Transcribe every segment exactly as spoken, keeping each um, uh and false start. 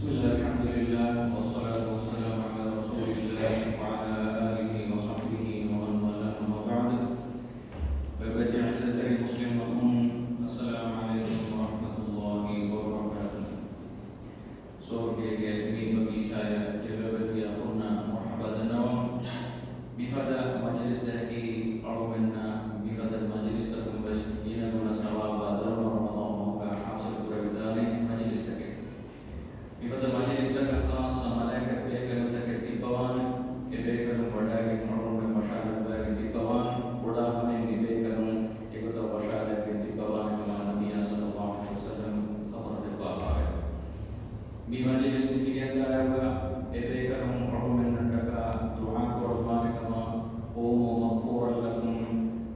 بسم الله، الحمد لله، والصلاة والسلام على رسول الله وعلى آله وصحبه ومن والاه، أما بعد. فيا أعزائي المسلمون، السلام عليكم ورحمة الله وبركاته. ސޯރުގޭގެ މި ބަގީޗާޔަށް ތިޔަބައިމީހުންނަށް މަރުޙަބާ ދަންނަވަން. މިފަދަ މަޖިލިސްތަކަކީ އަޅުގަނޑުމެންނަށް މިފަދަ މަޖިލިސްތަކުން ވެސް ގިނަގުނަ ސަވާބާ ދަރުމަ ރަމަޟާން މަހުގަ ޙާޞިލު ކުރެވިދާނެ މަޖިލިސްތަކެއް. މިފަދަ މަޖިލިސްތަކަށް ޚާއްޞަ މަލާއިކަތް ބޭކަލުންތަކެއް ތިއްބަވާނެ. އެ ބޭކަލުން ވަޑައިގެން އަޅުގަނޑުމެން ވަށާލައްވައިގެން ތިއްބަވާނެ. ބޮޑާ ހަމައިން މި ބޭކަލުން އެގޮތަށް ވަށާލައިގެން ތިއްބަވާނެ ކަމަށް ނަބިއްޔާ ޞައްލައްލާހު ޢަލައިހި ވަސައްލަމް ޚަބަރު ދެއްވާފައެވެ. މި މަޖިލިސް މި މިގެންދާއިރުގަ އެ ބޭކަލުން އަޅުގަނޑުމެންނަށްޓަކާ ދުޢާ ކުރައްވާނެ ކަމަށް، قوموا مغفورا لكم،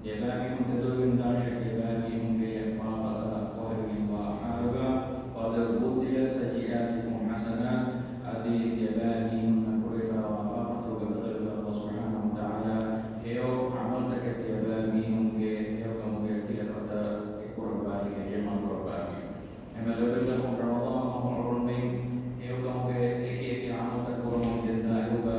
ތިޔަބައިމީހުން ތެދުވެގެންދާށޭ ތިޔަބައިމީހުންގެ ފާފަތައް ފޮހެވިގެންވާ ޙާލުގަ، قد بدلت سيئاتكم حسنات، އަދި ތިޔަބައިމީހުންނަށް ކުރެވިފައިވާ ފާފަތަކުގެ ބަދަލުގަ ﷲ ސުބްޙާނަހޫ ވަތަޢާލާ ހެޔޮ ޢަމަލުތަކެއް ތިޔަބައިމީހުންގެ ހެޔޮކަމުގެ ތިލަފަތަށް އެކުރައްވާފި، ޖަމާ ކުރައްވާފި. އެހެންވެ ލޯބިވެތި އަޚުން، ރަމަޟާން މަހު އަޅުގަނޑުމެން ހެޔޮކަމުގެ އެކި އެކި ޢަމަލުތައް ކުރަމުން ގެންދާ އިރުގަ،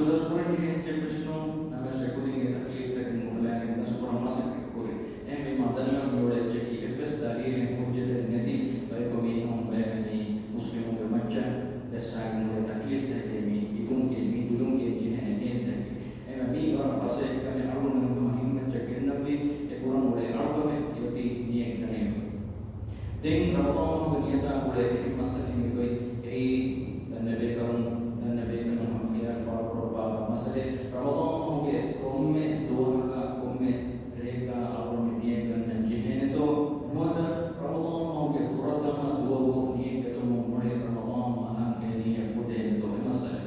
ދަސްކުރަން ޖެހޭ އެއްޗެއްވެސް ނޫން. ނަމަވެސް އެކުދިންގެ ތަކްލީފްތަކެއް އުފުލާގެން ދަސްކުރަން މަސައްކަތްކުރި. އެހެންވީމާ ދަންނަވަން އުޅޭ އެއްޗަކީ އެއްވެސް ދަލީލެއް ހުއްޖަތެއް ނެތި ބަޔަކު މީހުން ބައެއް މި މުސްލިމުންގެ މައްޗަށް ދައްސާގެން އުޅޭ ތަކްލީފްތަކެއް މީ ލިބުން ގެން، މީ ދުލުން ގެން ޖެހޭނެ ނިޔަތްތަކެއް. އެހެންވެ މީ ވަރަށް ފަސޭހަ ކަމެއް. އަޅުގަނޑު ހިންގުމަށް ހިންމައްޗަށް ގެންނަންވީ އެ ކުރަން އުޅޭ އަޅުކަމެއް އޮތީ ނިޔަތް ގަނެވުން. ދެން ރަމަޟާން މަހުގެ ނިޔަތާ ގުޅޭ އެހެން މައްސަލައެއް އޮތް. އެއީ ދަންނަ ބޭކަލުން، ދަންނަ ބޭކަލުން ހަމަ ޚިޔާލު ފާޅުކުރައްވާފަ މައްސަލައެއް. ރަމަޟާން މަހުގެ ކޮންމެ ދުވަހަކަށް، ކޮންމެ ރެއަކަށް އަޅުގަނޑު ނިޔަތް ގަންނަން ޖެހޭނެތޯ؟ ނުވަތަ ރަމަޟާން މަހުގެ ފުރަތަމަ ދުވަހު ނިޔަތް ގަތުމުން މުޅި ރަމަޟާން މަހަށް އެ ނިޔަތް ފުދޭނެތޯ؟ އެ މައްސަލަ.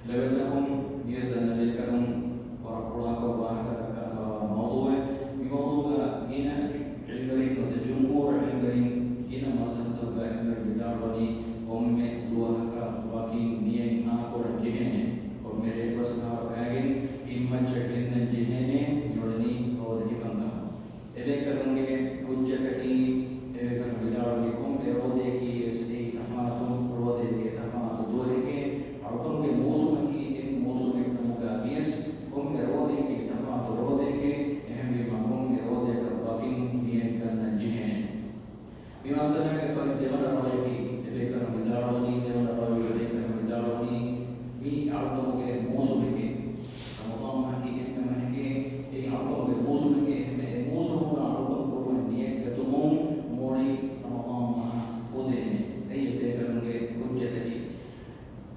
ލޮބުވެތި އަޚުން، މިވެސް ދަންނަ ބޭކަލުން ވަރަށް ފުޅާކޮށް ވާހަކަ ދައްކާފައިވާ މައުޟޫޢެއް. މި މައުޟޫޢުގަ ގިނަ ޢިލްމުވެރިން ނުވަތަ ޖުމްހޫރު ޢިލްމުވެރިން ގިނަ މަޒްހަބުތަކުގަ އެންމެން ވިދާޅުވަނީ ކޮންމެ ދުވަހަކަށް ވަކިން ނިޔަތް އާކުރަން ޖެހޭނެ. ކޮންމެ ރެއަކުވެސް އަހަރު ކާގެން ހިންމައްޗަށް ގެންނަން ޖެހޭނެ ނުޅެނީ ރޯދަ ހިފަން ކަމަށް. އެބޭކަލުންގެ ޙުއްޖަތަކީ، އެބޭކަލުން ވިދާޅުވީ ކޮންމެ ރޯދަޔަކީ ވެސް އެއީ ތަފާތު ރޯދައެއްގެ ތަފާތު ދުވަހެކޭ، އަޅުކަމުގެ މޫސުމަކީ އެއް މޫސުމެއް ކަމުގަ ވިޔަސް، ކޮންމެ ރޯދަޔަކީ ތަފާތު ރޯދައެކޭ، އެހެންވީމަ ކޮންމެ ރޯދަޔަކަށް ވަކިން ނިޔަތް ގަންނަން ޖެހޭނެ. މި މައްސަލާގެ ފަހު ދެވަނަ ރައުޔަކީ، އެބޭކަލުން ވިދާޅުވަނީ، ދެވަނަ ރައުޔު އެބޭކަލުން ވިދާޅުވަނީ، މީ އަޅުކަމުގެ މޫސުމެކޭ. ރަމަޟާން މަހަކީ އެންމެ މަހެކޭ، އެއީ އަޅުކަމުގެ މޫސުމެކޭ، އެހެންވެ އެ މޫސުމުގަ އަޅުކަން ކުރުމަށް ނިޔަތް ގަތުމުން މުޅި ރަމަޟާން މަހަށް ފުދޭނެ. އެއީ އެބޭކަލުންގެ ޙުއްޖަތަކީ.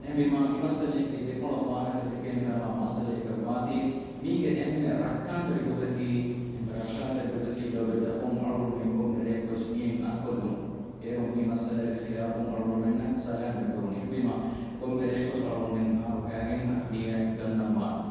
އެހެންވީމާ، މި މައްސަލައަކީ ދެކޮޅަށް ވާހަކަ ދެކެންފައިވާ މައްސަލައަކަށް ވާތީ، މީގެ އެންމެ ރައްކާތެރި ގޮތަކީ، އެންމެ ރައްކާތެރި ގޮތަކީ ލޮބުވެތި އަޚުން އަޅުގަނޑުމެން ކޮންމެ ރެއަކުވެސް ނިޔަތް އާކޮށްލުން. އޭރުން މި މައްސަލައިގެ ޚިލާފުން އަޅުގަނޑުމެންނަށް ސަލާމަތްކުރުނީ. އެހެންވީމާ، ކޮންމެ ރެއަކުވެސް އަޅުގަނޑުމެން އަހަރު ކާގެން ނިޔަތް ގަންނަންވާނެ.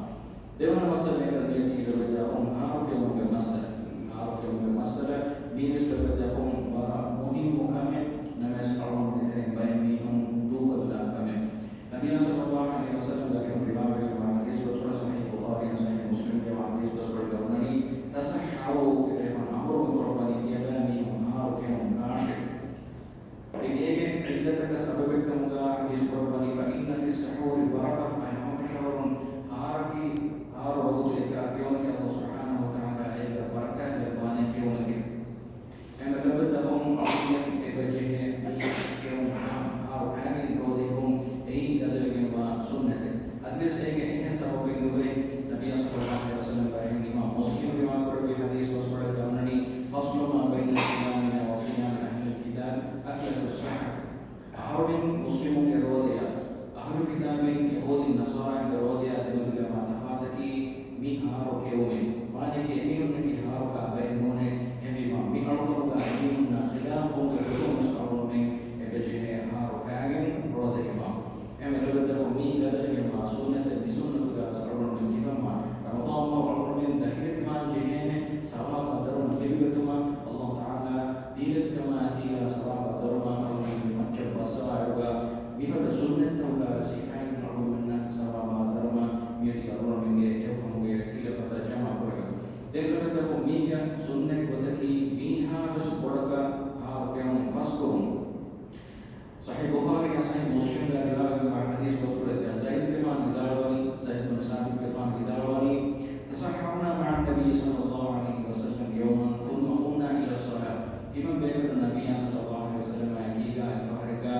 ދެވަނަ މައްސަލައަކަށް މިއޮތީ ލޮބުވެތި އަޚުން އަހަރު ކެއުމުގެ މައްސަލަ. އަހަރު ކެއުމުގެ މައްސަލަ މީވެސް ލޮބުވެތި އަޚުން ވަރަށް މުހިއްމު ކަމެއް، ނަމަވެސް އަޅުގަނޑުމެން ތެރެއިން ބައެއް މީހުން ދޫކޮށްލާ ކަމެއް. ނަބިއްޔާ ޞައްލައްލާހު ޢަލައިހި ވަސައްލަމްގެ ރިވާވެގެންވާ ޙަދީޘް ގޮތުގަ ޞަޙީޙު ބުޚާރީ، ޞަޙީޙު މުސްލިމްގެ ޙަދީޘް ގޮތުގަ އޮންނަނީ، ތަޞައްޙަރޫ އެބޭފުޅުން އަމުރު މިކުރައްވަނީ ތިޔަބައިމީހުން އަހަރު ކެއުން ކާށޭ. އެ އޭގެ ޢިއްލަތަކަށް ސަބަބެއްކަމުގަ ޙަދީޘް ކުރައްވަނީ، فإن في السحور بركة، ފަހެ ހަމަކަށަވަރުން އަހަރަކީ، އަހަރު ވަގުތު އެކާ ކެއުމަކީ ﷲ ސުބްޙާނަހޫ ވަތަޢާލާ އޭގަ ބަރަކާތް ލައްވާނެ ކެއުމެކޭ. އެންމެ ލޮބުވެތި އަޚުން އަޅުގަނޑުމެން އެބަ ޖެހޭ މި ކެއުން އަހަރު ކާގެން ރޯދަ ހިފުން އެއީ ގަދަވެގެންވާ ސުންނަތެއް. އަދިވެސް އޭގެ އެހެން ސަބަބެއް ނުވޭ. ނަބިއްޔާ ޞައްލައްލާހު ޢަލައިހި ވަސައްލަމް ވަރަށް އިމާމް މުސްލިމް ރިވާކުރެއްވި ޙަދީޘް ގޮތުގަ އޮންނަނީ، فصل ما بين صيامنا وصيام أهل الكتاب أكلة السحر. އަހަރުމެން މުސްލިމުންގެ ރޯދަޔާ، އަހުލު ކިތާބުން ޔަހޫދީން ނަޞާރާއިންގެ ރޯދަޔާ ދެމެދުގައިވާ ތަފާތަކީ މި އަހަރު ކެއުމޭ. މާނައަކީ އެމީހުންނަކީ އަހަރު ކާ ބައެއް ނޫނޭ. އެހެންވީމާ، މި އަޅުކަމުގަ އެމީހުންނާ ޚިލާފު ކުރުމުން ވެސް އަޅުގަނޑުމެން އެބަޖެހޭ އަހަރު ކާގެން ރޯދަ ހިފާ. އެހެންވެ ލޮބުވެތި އަޚުން މީ ގަދަވެގެންވާ ސުންނަތެއް. މި ސުންނަތުގަ ވެސް އަޅުގަނޑުމެން ހިފަންވާނެ. ރަމަޟާން މަހު އަޅުގަނޑުމެން ދަހިވެތިވާން ޖެހޭނެ ސަވާބާ ދަރުމަ ލިބިގަތުމަށް. ﷲ ތަޢާލާ ދީލަތިކަމާއެކީގަ ސަވާބާ ދަރުމަ އަޅުގަނޑުމެން މައްޗަށް ބައްސަވާއިރުގަ މިފަދަ ސުންނަތްތަކުގަ ވެސް ހިފައިގެން އަޅުގަނޑުމެންނަށް ސަވާބާ ދަރުމަ މިއޮތީ އަޅުގަނޑުމެންގެ ހެޔޮކަމުގެ ތިލަފަތަށް ޖަމާކުރެވެން. ދެން ލޮބުވެތި އަޚުން މީގަ ސުންނަތް ގޮތަކީ މީހާވެސް ބޮޑަކަށް އަހަރު ކެއުން ފަސްކުރުން. ޞަޙީޙު ބުޚާރީއާ ޞަޙީޙު މުސްލިމްގަ ރިވާވެގެންވާ ޙަދީޘް ގޮތުގަ ޒައިދުގެފާނު ވިދާޅުވަނީ، ޒައިދު ބިން ސާބިތުގެފާނު ވިދާޅުވަނީ، تسحرنا مع النبي صلى الله عليه وسلم يوما ثم قمنا إلى الصلاة. ތިމަން ބޭކަލުން ނަބިއްޔާ ޞައްލައްލާހު ޢަލައިހި ވަސައްލަމާއެކީގަ އެއްފަހަރެއްގަ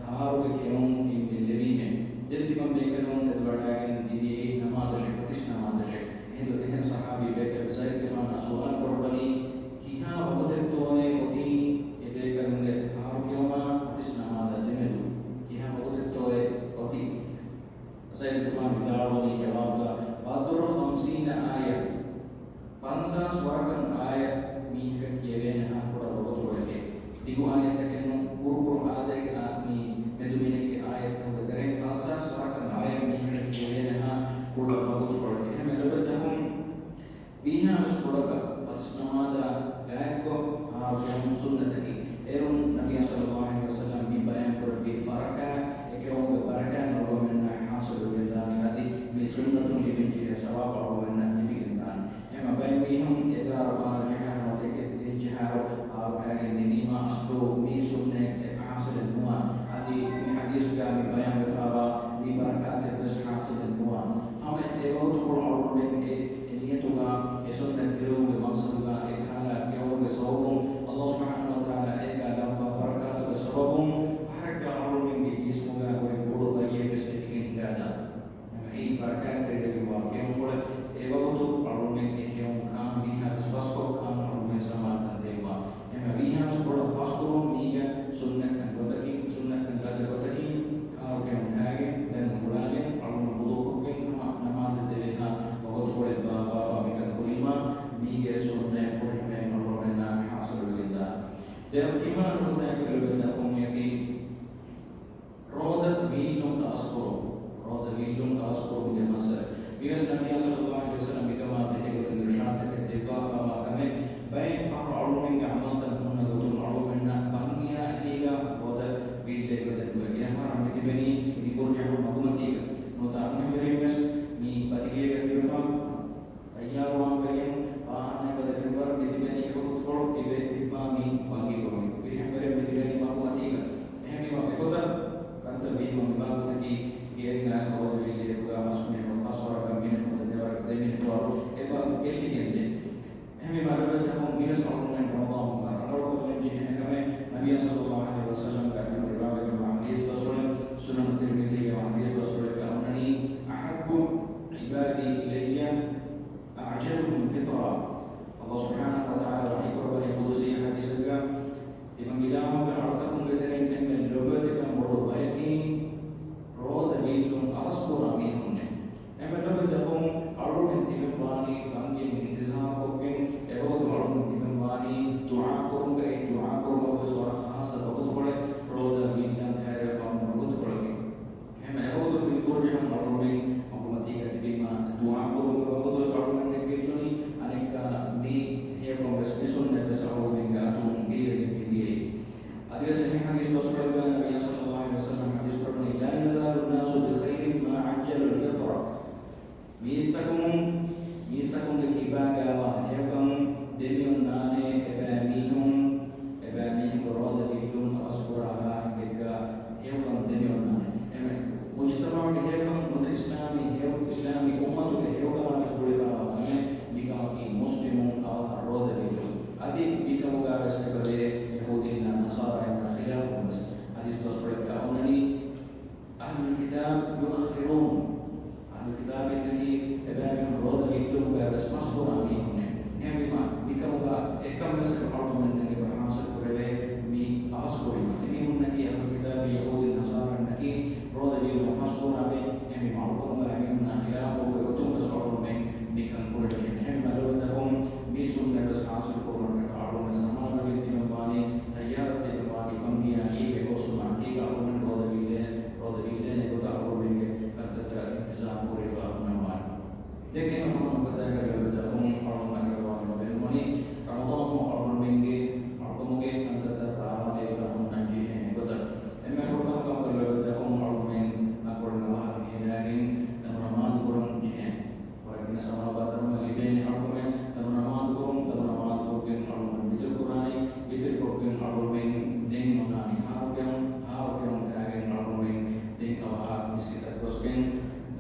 އަހަރުގެ ކެއުން ގެންގެން ލެވީމޭ. ދެން ތިމަން ބޭކަލުން ތެދުވަޑައިގެން ދިދިއިރީ ނަމާދަށޭ، ފަތިސް ނަމާދަށޭ. އެހިނދު އެހެން ޞަޙާބީ ބޭކަލުން ޒައިދުގެފާނާ ސުވާލު ކުރައްވަނީ، ކިހާ ވަގުތެއްތޯއޭ އޮތީ އެބޭކަލުންގެ އަހަރު ކެއުމާ ފަތިސް ނަމާދާ ދެމެދު؟ ކިހާ ވަގުތެއްތޯއޭ އޮތީ؟ ޒައިދުގެފާނު ވިދާޅުވަނީ ޖަވާބުގަ، قدر خمسين آية، ފަންސާސް ވަރަކަށް އާޔަތް މީހަކަށް ކިޔެވޭނެހާ ކުޑަ ވަގުތުކޮޅެކޭ. ދިގު އާޔަތްތަކެއް ނޫން، ކުރުކުރު އާދައިގެ އާ، މި މެދުމިނެއްގެ އާޔަތްތަކުގެ ތެރެއިން ފަންސާސް ވަރަކަށް އާޔަތް މީހަކަށް ކިޔެވޭނެހާ ކުޑަ ވަގުތުކޮޅެކޭ. އެހެންވެ ލޮބުވެތި އަޚުން މީހާވެސް ކުޑަކަށް ފަތިސް ނަމާދާ ގާތްކޮށް އަހަރު ކެއުން ސުންނަތަކީ. އޭރުން ނަބިއްޔާ ޞައްލައްލާހު ޢަލައިހި ވަސައްލަމް މި ބަޔާން ކުރެއްވި ބަރަކާތް، އެ ކެއުމުގެ ބަރަކާތް އަޅުގަނޑުމެންނަށް ޙާޞިލުވެގެންދާނީ. އަދި މި ސުންނަތުން ލިބެންޖެހޭ ސަވާބު އަޅުގަނޑުމެންނަށް ލިބިގެންދާނީ. އެހެންމަ ބައެއް މީހުން އެގާރަ ބާރަ ޖަހާ ނުވަތަ އެކެއް ދިހަ ޖަހާއިރު އަހަރު ކާގެން ދިނީމާ އަސްލު މި ސުންނަތް އެއް ޙާޞިލެއް ނުވާނެ. އަދި މި ޙަދީޘްގަ މި ބަޔާންވެފައިވާ މި ބަރަކާތެއްވެސް ޙާޞިލެއް ނުވާނެ. ތިމާ ނުކުތާއެކު ލޮބުވެތި އަޚުންނަކީ، ރޯދަ ވީއްލުން އަވަސްކުރުން، ރޯދަ ވީއްލުން އަވަސްކުރުމުގެ މައްސަލަ. މިވެސް ނަބިއްޔާ ޞައްލައްލާހު ޢަލައިހި ވަސައްލަމް މިކަމާ ބެހޭގޮތުން އިރުޝާދުތަކެއް ދެއްވާފާވާ ކަމެއް، ބައެއް ފަހަރު އަޅުމެންގެ ޢަމަލުތައް ހުންނަ ގޮތުން އަޅުމެންނަށް ބަންގިޔާ އެކީގަ ރޯދަ ވީއްލޭ ގޮތެއް ނުވޭ. ގިނަ ފަހަރަށް މިތިބެނީ މި ބުރްޖަހުން މަގުމަތީގަ. ނުވަތަ އަންހެންވެރިން ވެސް މި ބަދިގޭގަ ތިބެފަ ތައްޔާރުވާން ވެގެން ވާހަންނަ ބަދެފިންވަރަށް މިތިބެނީ އެކަކު ކޮޅު ތިބެ ތިއްބާ މި ބަންގި ކުރުމި. ފިރިހެންވެރިން މިތިބެނީ މަގުމަތީގަ. އެހެންވީމަ އެގޮތަށް ކަންތައް ވީމަ މި ބާބުތަކީ ގޭން ގާސް ރޯދަ ވީއްލޭ އެކުގަ ފަސް މިނެޓު، ފަސް ވަރަކަށް މިނެޓު ނުވަތަ ދެވަރަކަށް ދެ މިނެޓު އަޅު އެބަ ގެއްލިގެންދޭ. އެހެންވީމަ ލޮބުވެތި އަޚުން މިވެސް އަޅުގަނޑުމެން ރަމަޟާން މަހަށް ރަނގަޅުކޮށްލަން ޖެހޭނެ ކަމެއް ނަބިއްޔާ ޞައްލައްލާހު ޢަލައިހި ވަސައްލަމްގެ އަތުން ރިވާވެގެންވާ ޙަދީޘް ބަސްފުޅެއް، ސުނަނު ތިރްމިޛީގެ ވާ ޙަދީޘް ބަސްފުޅެއްގަ އޮންނަނީ، أحب عبادي إلي أعجلهم فطرا. ﷲ ސުބްޙާނަހޫ ވަތަޢާލާ ވަޙީކުރައްވަނީ ޤުދުސީ ޙަދީޘެއްގަ، ތިމަން އިލާހުގެ އަޅުތަކުންގެ ތެރެއިން އެންމެ ލޮބުވެތިކަން ބޮޑު ބަޔަކީ ރޯދަ ވީއްލުން އަވަސްކުރާ މީހުންނޭ. އެންމެ ލޮބުވެތި އަޚުން، އަޅުމެން ތިބެންވާނީ ބަންގި އިންތިޒާރުކޮށްގެން، އެވަގުތު އަޅުމެން ތިބެންވާނީ ދުޢާކުރުމުގައި، ދުޢާކުރުމަށްވެސް ވަރަށް ޚާއްޞަ ވަގުތުކޮޅެއް ރޯދަ ވީއްލަން ކައިރިވެފަ ހުންނަ ވަގުތުކޮޅަކީ. އެހެން އެވަގުތު މި ބުރްޖަހުން އަޅުމެން މަގުމަތީގަ ތިބީމަ ދުޢާކުރުމުގެ ވަގުތުވެސް އަޅުމެންނަށް ގެއްލުނީ، އަނެއްކާ މި ހެޔޮކަން ވެސް މި ސުންނަތްވެސް އަޅުމެންގެ އަތުން ބީވެގެން މިދިޔައީ. އަދިވެސް އެހެން ޙަދީޘް ބަސްފުޅެއްގަ ނަބިއްޔާ ޞައްލައްލާހު ޢަލައިހި ވަސައްލަމް ޙަދީޘް ކުރައްވަނީ، لا يزال الناس بخير ما عجلوا الفطر. މީސްތަކުން، މީސްތަކުންގެ ކިބާގައިވާ ހެޔޮކަން ދެމިއޮންނާނެ، އެބައިމީހުން، އެބައިމީހުންގެ ރޯދަ ވީއްލުން އަވަސްކުރާ ހާހެއްގެ ހެޔޮކަން ދެމިއޮންނާނެ. އެމެ މުޖްތަމަޢުގެ ހެޔޮކަން ނުވަތަ އިސްލާމީ ހެޔޮ، އިސްލާމީ އުއްމަތުގެ ހެޔޮކަމާ ގުޅިފައިވާ ކަމެއް މިކަމަކީ މުސްލިމުން އަވަހަށް ރޯދަ ވީއްލުން. އަދި މިކަމުގައިވެސް އެބަދޭ ޔަހޫދީންނާ ނަޞާރާއިންނާ ޚިލާފުން ވެސް. ޙަދީޘް ބަސްފުޅެއްގަ އޮންނަނީ، أهل الكتاب يؤخرون، އަހްލު ކިތާބީންނަކީ އެބައިމީހުން ރޯދަ ވީއްލުމުގައި ވެސް ފަސްކުރާ މީހުންނޭ. އެހެންވީމަ، މިކަމުގަ އެކަން ވެސް އަޅުގަނޑުމެންނަށް އެބަ ޙާޞިލް ކުރެވޭ މި އަވަސްކުރީމަ. އެމީހުންނަކީ އަހްލު ކިތާބީ ޔަހޫދީން ނަޞާރާންނަކީ ރޯދަ ވީއްލުމަށް ފަސްކުރާ މީހުން. އެހެންވީމަ، އަޅުކަމުގަ އެމީހުންނާ ޚިލާފުގެ ގޮތުން ވެސް އަޅުގަނޑުމެން މިކަން ކުރަންޖެހޭ. އެހެންވީމަ، ލޮބުވެތި އަޚުން، މި ސުންނަތް ވެސް ޙާޞިލް ކުރުމަށްޓަކާ އަޅުގަނޑުމެން ސަމާލުވެގެން ތިބެންވާނީ، ތައްޔާރަށް ތިބެންވާނީ ބަންގިޔާ ކީއްވެ ގޮއްސުމާ ކީއްވެ އަޅުގަނޑު ރޯދަ ވީއްލޭނެ، ރޯދަ ވީއްލޭނެ ގޮތަށް އަޅުގަނޑުމެންގެ ކަންތައްތައް އިންތިޒާމް ކުރެވިފަ ހުންނަމާ. ދެން އެންމެ ފަހުން ކަތާގަ ލޮބުވެތި އަޚުން އަޅުގަނޑު އަންގަވާން ބޭނުންވަނީ، ރަމަޟާން މަހު އަޅުގަނޑުމެންގެ އަޅުކަމުގެ ކަންތައްތައް ރާވާލެވިފަ ހުންނަން ޖެހޭނެ ގޮތަށް. އެންމެ ފުރަތަމަ ކަމަކަށް ލޮބުވެތި އަޚުން އަޅުގަނޑުމެން އަތްޕުޅު ނަވާހަކަ ހިނގައިގެން ދަމު ނަމާދު ކުރަން ޖެހޭނެ. ވަރަށް ގިނަ ސަވާބާ ދަރުމަ ލިބޭނެ އަޅުގަނޑުމެން ދަމު ނަމާދު ކުރުން، ދަމު ނަމާދު ކޮށްގެން އަޅުގަނޑު ވިތުރު ކުރާނީ، ވިތުރު ކޮށްގެން އަޅުގަނޑުމެން ދެން އޮންނާނީ ހާރު ކެއުން، ހާރު ކެއުން ކާގެން އަޅުގަނޑުމެން ދެން އަވަހަށް މިސްކިތަށް ގޮސްގެން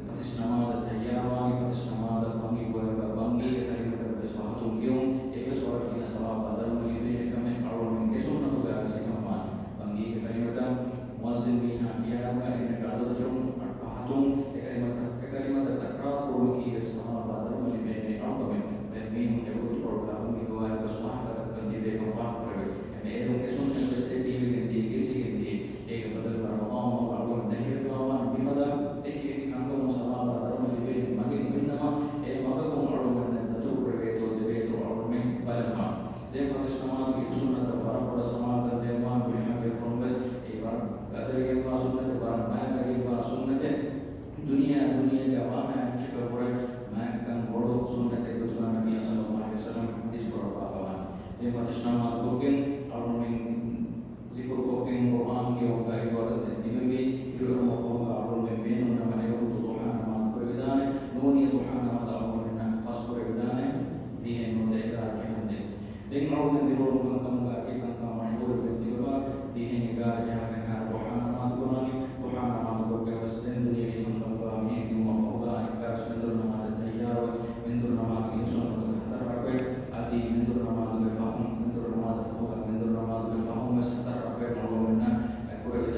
ފަތިސް ނަމާދަށް ތައްޔާރުވާނީ، ފަތިސް ނަމާދަށް ބަންގި ކުރެވިފަ ބަންގީގެ ކަލިމަތަށް ވެސް ފަހަތުން ކިޔުން، އެއްވެސް ވަރަށް ގިނަ ސަވާބާ ދަރުމަ ލިބޭނެ ކަމެއް އަޅުގަނޑުމެންގެ ސުންނަތުގައި ވެސް ހިނގައްވާނެ. ބަންގީގެ ކަލިމަތައް މުއައްޒިން މީހާ ކިޔާލުމުގަ އެންމެ އަދަދަށުން ފަހަތުން އެ ކަލިމަތައް، އެ ކަލިމަތައް ތަކްރާރު ކުރުމަކީ ވެސް ސަވާބާ ދަރުމަ ލިބޭނެ އަޅުކަމެއް. ބައެއް މީހުން އެވަގުތުކޮޅުގަ ބަންގި ގޮވާއިރު ވެސް ވާހަކަ ދައްކަން ތިބޭކަން ފާހަގަކުރެވޭ. އެމެ އޭރުން އެ ސުންނަތް ވެސް އެ ބީވެގެން ދިޔަ ގެއްލިގެން ދިޔަ. އޭގެ ބަދަލުގަ ރަމަޟާން މަހުގަ އަޅުގަނޑު ނަހިވެތިވާވާނީ މިފަދަ އެކި އެކި ކަންކަމުން ސަވާބާ ދަރުމަ ލިބޭނެ މަގެއް ހުންނަމަ، އެ މަގަކުން އަޅުގަނޑުމެން ދަތުރު ކުރެވޭތޯ ދެވޭތޯ އަޅުގަނޑުމެން ބަލަންވާނެ. ދެން ފަތިސް ނަމާދުގެ އެ ސުންނަތަށް ވަރަށް ބޮޑަށް ސަމާލުކަން ދޭންވާނެ މުޅި އަހަރުގެ ފުރަން ވެސް. އެ ވަރަށް ގަދަވެގެންވާ ސުންނަތެއް، ވަރަށް މާތްވެގެންވާ ސުންނަތެއް. ދުނިޔެ، ދުނިޔޭގަ ވާހާ އެއްޗަކަށް ވުރެ މާތްކަން ބޮޑު ސުންނަތެއް ގޮތުގަ ނަބިއްޔާ ޞައްލައްލާހު ޢަލައިހި ވަސައްލަމް ޙަދީޘް ކުރައްވާފަވާނެ. ދެން ފަތިސް ނަމާދު ކޮށްގެން އަޅުގަނޑުމެން ޒިކުރު ކޮށްގެން ޤުރުއާން ކިޔަވުމުގަ އެގޮތަށް ދެން ތިބެންވީ. އިރުއެރުމަށްފަހުގަ އަޅުގަނޑުމެން ބޭނުންނަމަ އެވަގުތު ޟުޙާ ނަމާދު ކުރެވިދާނެ. ނޫނީ ޟުޙާ ނަމާދު އަޅުގަނޑުމެންނަށް ފަސް ކުރެވިދާނެ. ދިހައެއް ނުވަތަ އެގާރަ ޖަހަންދެން. ދެން އަޅުގަނޑުމެން ދިރިއުޅުމުގެ ކަންކަމުގަ އެކި ކަންކަން މަޝްޣޫލުވެގެން ތިބެފަ، ދިހައެއް އެގާރަ ޖަހާގެން އަހަރު ޟުޙާ ނަމާދު ކުރާނީ. ޟުޙާ ނަމާދު ކޮށްގެން ވެސް ދެން ދުނިޔެވީ ކަންކަމުގަ މިހެން ދިއުމަށްފަހުގަ އަނެއްކާވެސް މެންދުރު ނަމާދަށް ތައްޔާރުވެ، މެންދުރު ނަމާދުގެ އިން ސުންނަތުގެ ހަތަރަ ރަކުޢަތް، އަދި މެންދުރު ނަމާދުގެ ފަހުން، މެންދުރު ނަމާދަށް ފަހުގަ މެންދުރު ނަމާދުގެ ފަހުން ވެސް ހަތަރަ ރަކުޢަތް އަޅުގަނޑުމެންނަށް އެ ކުރެވި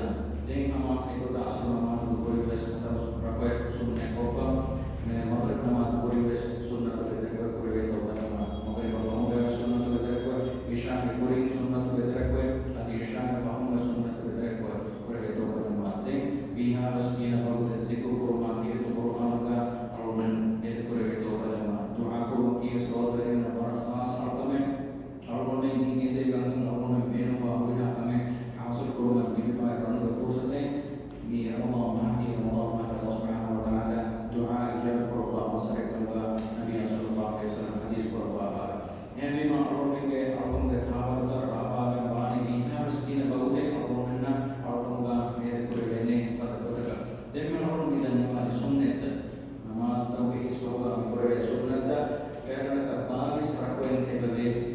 ފައިނަލަކަށް ބާވީސް ރަކުއިން އެބަ ބޭރު.